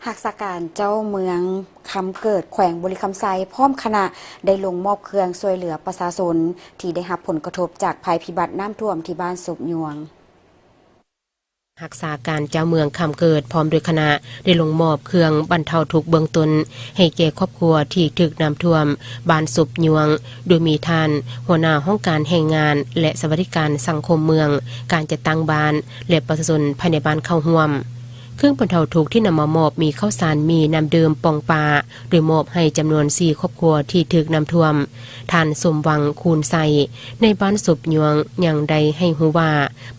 ຮັກສາການເຈົ້າເມືອງຄຳເກີດ ແຂວງບໍລິຄຳໄຊ ພ້ອມຄະນະ ໄດ້ລົງມອບເຄື່ອງຊ່ວຍເຫຼືອປະຊາຊົນ ທີ່ໄດ້ຮັບຜົນກະທົບຈາກໄພພິບັດນ້ຳຖ້ວມທີ່ບ້ານສົບຍວງ. ຮັກສາການເຈົ້າເມືອງຄຳເກີດ ພ້ອມດ້ວຍຄະນະ ໄດ້ລົງມອບເຄື່ອງບັນເທົາທຸກເບື້ອງຕົ້ນ ໃຫ້ແກ່ຄອບຄົວທີ່ຖືກນ້ຳຖ້ວມບ້ານສົບຍວງ, ໂດຍມີທ່ານຫົວໜ້າຫ້ອງການແຮງງານ ແລະ ສະຫວັດດີການສັງຄົມເມືອງ, ການຈັດຕັ້ງບ້ານ ແລະ ປະຊາຊົນພາຍໃນບ້ານເຂົ້າຮ່ວມ. ເຄື່ອງບັນເທົາທຸກທີ່ນຳມາມອບມີເຂົ້າສານໝີ່, ນ້ຳດື່ມ, ປ່ອງປາ ໂດຍມອບໃຫ້ຈຳນວນສີ່ຄອບຄົວທີ່ຖືກນ້ຳຖ້ວມ. ທ່ານ ສົມຫວັງ ຄູນໄຊ ໃນບ້ານສົບຍວງ ຍັງໄດ້ໃຫ້ຮູ້ວ່າ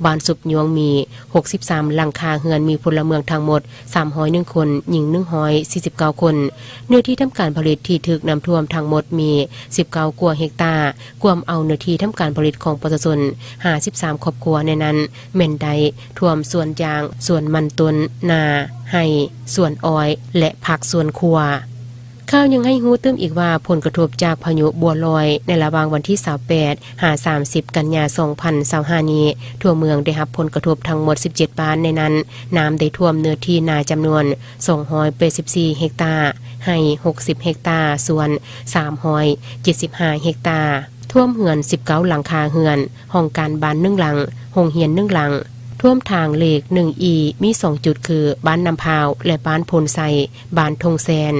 ບ້ານສົບຍວງມີຫົກສິບສາມຫຼັງຄາເຮືອນ, ມີພົນລະເມືອງທັງໝົດສາມຮ້ອຍໜຶ່ງຄົນ, ຍິງໜຶ່ງຮ້ອຍສີ່ສິບເກົ້າຄົນ. ເນື້ອທີ່ທຳການຜະລິດທີ່ຖືກນ້ຳຖ້ວມທັງໝົດມີສິບເກົ້າກວ່າເຮັກຕາ, ກວມເອົາເນື້ອທີ່ທຳການຜະລິດຂອງປະຊາຊົນຫ້າສິບສາມຄອບຄົວ, ໃນນັ້ນແມ່ນໄດ້ຖ້ວມສວນຢາງ, ສວນມັນຕົ້ນ, ນາ, ໄຮ່, ສວນອ້ອຍ ແລະ ຜັກສວນຄົວ. ຂ່າວຍັງໃຫ້ຮູ້ຕື່ມອີກວ່າ ຜົນກະທົບຈາກພາຍຸບົວລອຍ ໃນລະຫວ່າງວັນທີຊາວແປດ ຫາ ສາມສິບ ກັນຍາ ສອງພັນຊາວຫ້ານີ້ ທົ່ວເມືອງໄດ້ຮັບຜົນກະທົບທັງໝົດສິບເຈັດບ້ານ, ໃນນັ້ນນ້ຳໄດ້ຖ້ວມເນື້ອທີ່ນາຈຳນວນສອງຮ້ອຍແປດສິບສີ່ເຮັກຕາ, ໄຮ່ຫົກສິບເຮັກຕາ, ສວນສາມຮ້ອຍເຈັດສິບຫ້າເຮັກຕາ, ຖ້ວມເຮືອນສິບເກົ້າຫຼັງຄາເຮືອນ, ຫ້ອງການບ້ານໜຶ່ງຫຼັງ, ໂຮງຮຽນໜຶ່ງຫຼັງ, ຖ້ວມທາງເລກໜຶ່ງອີ ມີສອງຈຸດ ຄື ບ້ານນ້ຳພ້າວ ແລະ ບ້ານໂພນໄຊ, ບ້ານທົ່ງແຊນ.